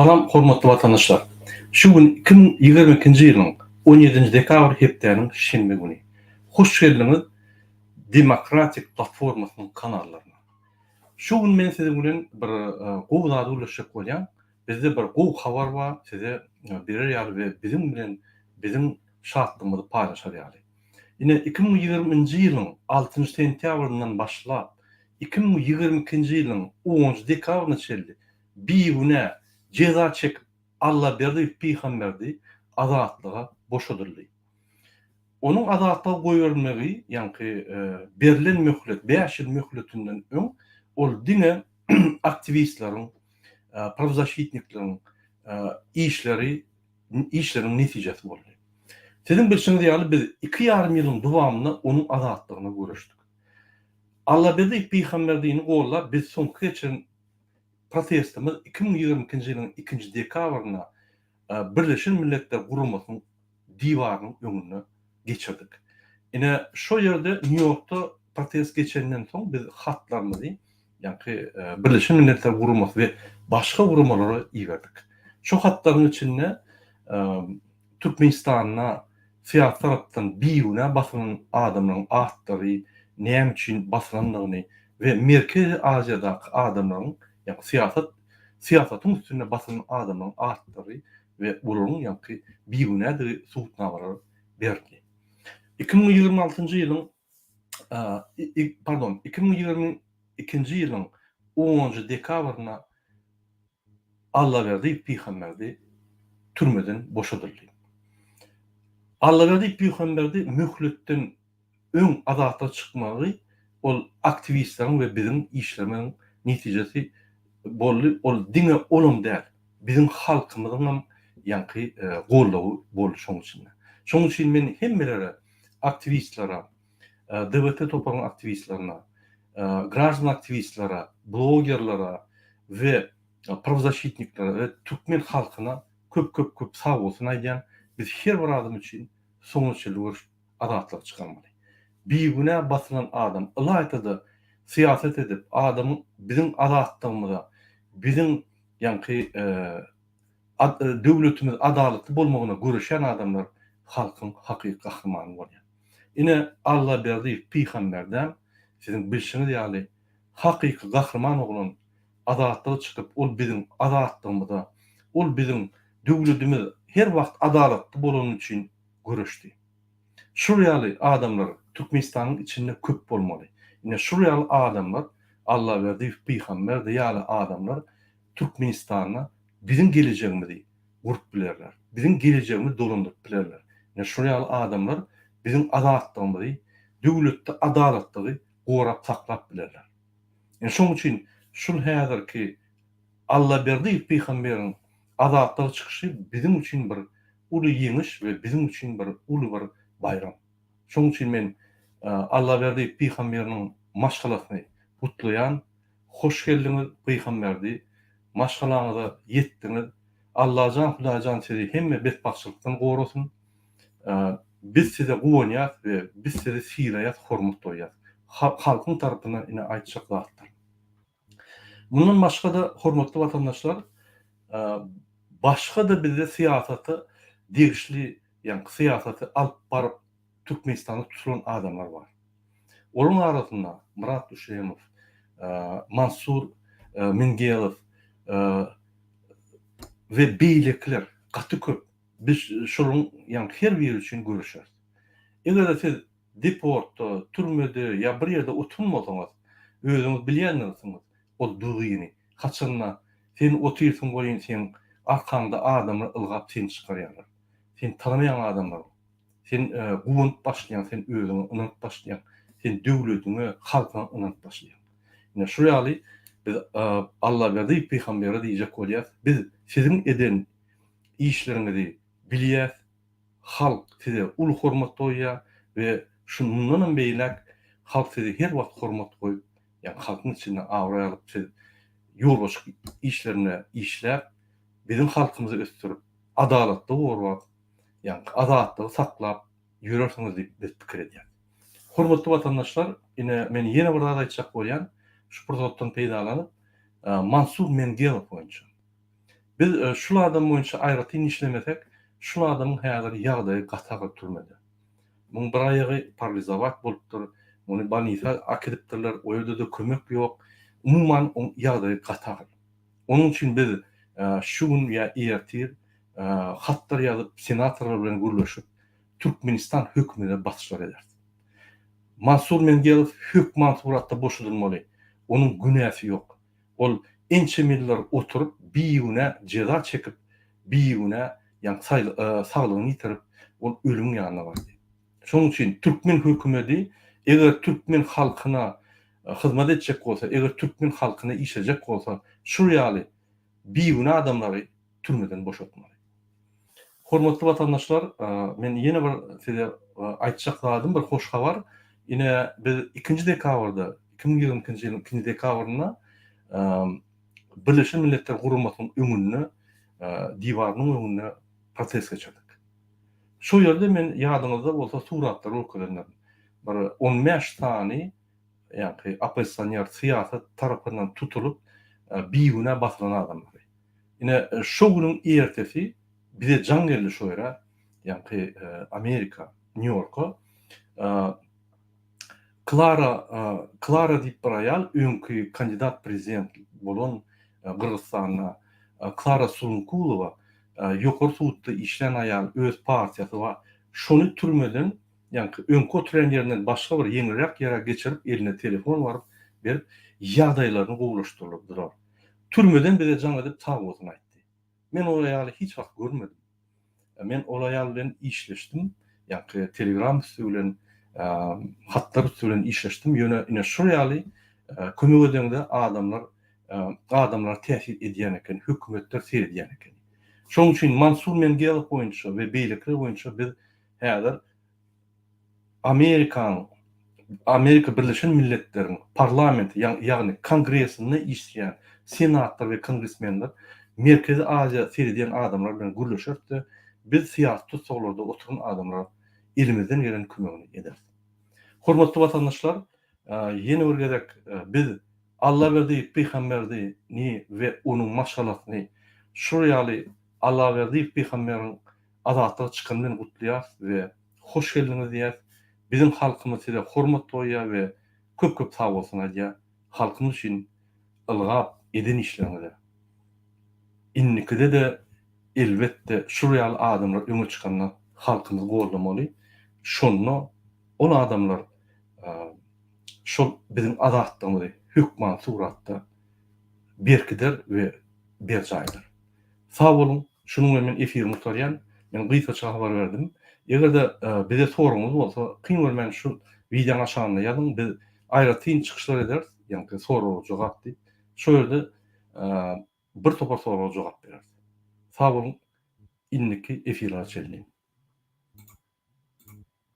Salam hormatly watandaşlar! Şu gün 2022-nji ýylyň 17-nji dekabr hepdäniň şenbe güni. Hoş geldiňiz Demokratik platformasynyň kanallaryna. Şu gün men siziň bilen bir gowy zady gürleşjek bolýan. Bizde bir gowy habar bar size berer ýaly we biziň bilen biziň şatlygymyzy paýlaşar ýaly. Ine 2020-nji ýylyň altynjy sentýabryndan başlap 2022-nji ýylyň onunjy dekabryna çenli bigünä jeza çekip Allaberdiýew Pygamberdi azatlyga boşadyldy. Onuň azatlyga goýberilmegi, ýaňky berlen möhlet, bäş ýyl möhletinden öň ol diňe aktiwistleriň, prawzaşitnikleriň işleri, işleriniň netijesi boldy. Siziň bilşiňiz ýaly, biz iki ýarym ýylyň dowamynda onuň azatlygyna göreşdik. Allaberdiýew Pyhamberdini gollap biz soňky geçiren protestimiz 2022-nji ýylyň ikinji dekabrynda Birleşen Milletler Guramasynyň diwarynyň öňünde geçirdik. Ine, şo ýerde Nýu-Ýorkda protest geçenden soň biz hatlarymyzy ýaňky Birleşen Milletler Guramasy we başga guramalara iberdik. Şo hatlaryň içinde Türkmenistanda syýasy tarapdan bigünä basylan adamlaryň atlary näme üçin basylandygyny we Merkezi Aziýadaky adamlaryň, ýagny syýasat syýasatyň üstünde basylan adamlaryň atlary we olaryň ýaňky bigünädigi subutnamalar berildi. 2026-njy ýylyň pardon, 2022-nji ýylyň onunjy dekabrynda Allaberdi Pygamberdi türmeden boşadyldy. Allaberdi Pygamberdi möhletden öň azatlyga çykmagy ol aktiwistleriň we biziň işlerimiziň netijesi boldy, ol diňe olam däl, biziň halkymyzyňam ýaňky goldawy boldy şoň içinde. Şoň üçin men hemmelere aktiwistlere, DWT toparynyň aktiwistlerine, graždan aktiwistlere, blogerlere we prawzaşitniklere we türkmen halkyna köp köp köp sag bolsun aýdýan, biz her bir adam üçin soňuna çenli görüşip azatlyga çykarmaly. Bigünä basylan adam, ylaýta-da syýasat edip, adamyň biziň azatlygymyza, biziň ýaňky döwletimiz adalatly bolmagyna göreşýän adamlar halkyň hakyky gahrymany bolýar. Ine, Allaberdiýew pygamberdem, siziň bilşiňiz ýaly, hakyky gahryman oglan azatlyga çykyp, ol biziň azatlygymyza, ol biziň döwletimiz her wagt adalatly bolany üçin göreşdi. Şul ýaly adamlar Türkmenistanyň içinde köp bolmaly. Ine şul ýaly adamlar Allaberdiýew Pygamberdi ýaly adamlar Türkmenistanda biziň gelejegimizi gurup bilerler. Biziň gelejegimizi dolandyryp bilerler. Ine şul ýaly adamlar biziň azatlygymyzy, döwletde adalatlygy gorap saklap bilerler. Ine şoň üçin şul häzirki Allaberdiýew Pygamberiň azatlyga çykyşy biziň üçin bir uly ýeňiş we biziň üçin bir uly bir baýram. Şoň üçin men Allaberdi Pygamberiniň maşgalasyny gutlaýan. Hoş geldiňiz Pygamberdi. Maşgalaňyza ýetdiňiz. Allajan Hudaýjan sizi hemme betbagtçylykdan gorasyn. Biz size guwanýas we biz sizi sylaýas hormat goýýas. Halkyň tarapyndan ine aýtjak zatlarym. Mundan başga-da, hormatly watandaşlar, başga-da bizde syýasata degişli, ýagny syýasaty alyp baryp Türkmenistanda tutulan adamlar bar. Olaryň arasynda Myrat Düşemow, Mansur Mingelow we beýlekiler gaty köp. Biz şolaryň ýagny her biri üçin göreşeris. Eger-de siz Deportda, türmede ýa bir ýerde oturan bolsaňyz, özüňiz bilýändirsiňiz ol duýgyny. Haçanda sen otyrsyň welin seň arkaňda adamlar ylgap seni çykarýarlar. Seni tanamaýan adamlar. Sen guwanyp başlaýaň, sen özüňe ynanyp başlaýaň, sen döwletiňe, halkyňa ynanyp başlaýaň. Ine şul ýaly biz Allaberdi pygambere diýjek bolýas, biz siziň eden işleriňizi bilýäs, Halk size uly hormat goýýar we şu mundanam beýläk halk sizi her wagt hormat goýup, ýagny halkyň içinde abraý alyp siz ýolbaşçylyk işlerinde işläp, biziň halkymyzy ösdürip, adalatly gorap, ýagny azatlygy saklap ýörersiňiz diýip biz pikir edýäris. Hormatly watandaşlar, ine men ýene bir zat aýtjak bolýan, şu pursatdan peýdalanyp, Mansur Mengelow boýunça. Biz şul adam boýunça aýratyn işlemesek, şul adamyň häzir ýagdaýy gaty agyr türmede. Muň bir aýagy paralizowat bolupdyr, muny bolnisa akidipdirler, o ýerde-de kömek ýok. Umuman oň ýagdaýy gaty agyr. Onuň üçin biz şu gün ýa ertir hatlar ýazyp, senatorlar bilen gürleşip, Türkmenistan hökümete basyşlar ederis. Mansur Mengelow hökman suratda boşadylmaly. Onuň günäsi ýok. Ol ençeme ýyllar oturyp, bigünä jeza çekip, bigünä ýagny saglygyny ýitirip, ol ölümiň ýanyna bardy. Şonuň üçin türkmen hökümedi eger türkmen halkyna hyzmat etjek bolsa, eger türkmen halkyna işlejek bolsa, şul ýaly bigünä adamlary türmeden boşatmaly. Hormatly watandaşlar, men ýene bir size aýtjak zadym bir hoş habar. Ine biz ikinji dekabrda, 2022-nji ýylyň ikinji dekabrynda Birleşen Milletler Guramasynyň öňünde, diwarynyň öňünde protest geçirdik. Şo ýerde men ýadyňyzda bolsa suratlary görkezendirin. Bir 15 sany ýaňky oppozisioner syýasat tarapyndan tutulyp, bigünä basylan adamlary. Ine, şo günüň ertesi bize jaň geldi şo ýere, ýaňky Amerika, Nýu-Ýorka. Klara, Klara diýip bir aýal, öňki kandidat prezident bolan Gyrgyzystanda Klara Sulunkulowa, ýokary sudda işlän aýal, öz partiýasy bar. Şony türmeden, ýaňky öňki oturýan ýerinden başga bir ýeňilräk ýere geçirip, eline telefon baryp berip, ýagdaýlaryny gowulaşdyrdylar. Türmeden bize jaň edip sag bolsun aýtdy. Men ol aýaly hiç wagt görmedim. Men ol aýal bilen işleşdim, ýaňky telegram üsti bilen, hatlar üsti bilen işleşdim. Ýöne ine şol ýaly kömek edeňde adamlar adamlara täsir edýän eken, hökümetler seredýän eken. Şonuň üçin Mansur Mengelow boýunça we beýlekiler boýunça biz häzir Amerikanyň, Amerika Birleşen Milletleriň parlamenti, ýagny Kongresinde işleýän senatlar we kongresmenler Merkezi Aziýa seredýän adamlar bilen gürleşeris-de, biz syýasy tussaglarda oturan adamlara elimizden gelen kömegini ederis. Hormatly watandaşlar, ýene bir gezek biz Allaberdi Pyhamberdini we onuň maşgalasyny şul ýaly Allaberdi Pygamberiň azatlyga çykany bilen gutlaýarys we hoş geldiňiz diýýäris. Biziň halkymyz size hormat goýýar we köp köp sag bolsun aýdýar. Halkymyz üçin ylgap eden işleriňize. Indikide-de elbetde şul ýaly adamlar öňe çykanda halkymyz goldamaly. Şonda ol adamlar şol biziň azatlygymyzy hökman suratda berkider we berjaý eder. Sag boluň, şunuň bilen men efirimi gutarýan. Men gysgaça habar berdim. Eger-de bize soragyňyz bolsa, kyn görmän şu wideoň aşagynda ýazyň, biz aýratyn çykyşlar ederis, ýaňky soraga jogap diýip. Şo ýerde bir topar soraga jogap bereris. Sag boluň, indiki efirlere çenli.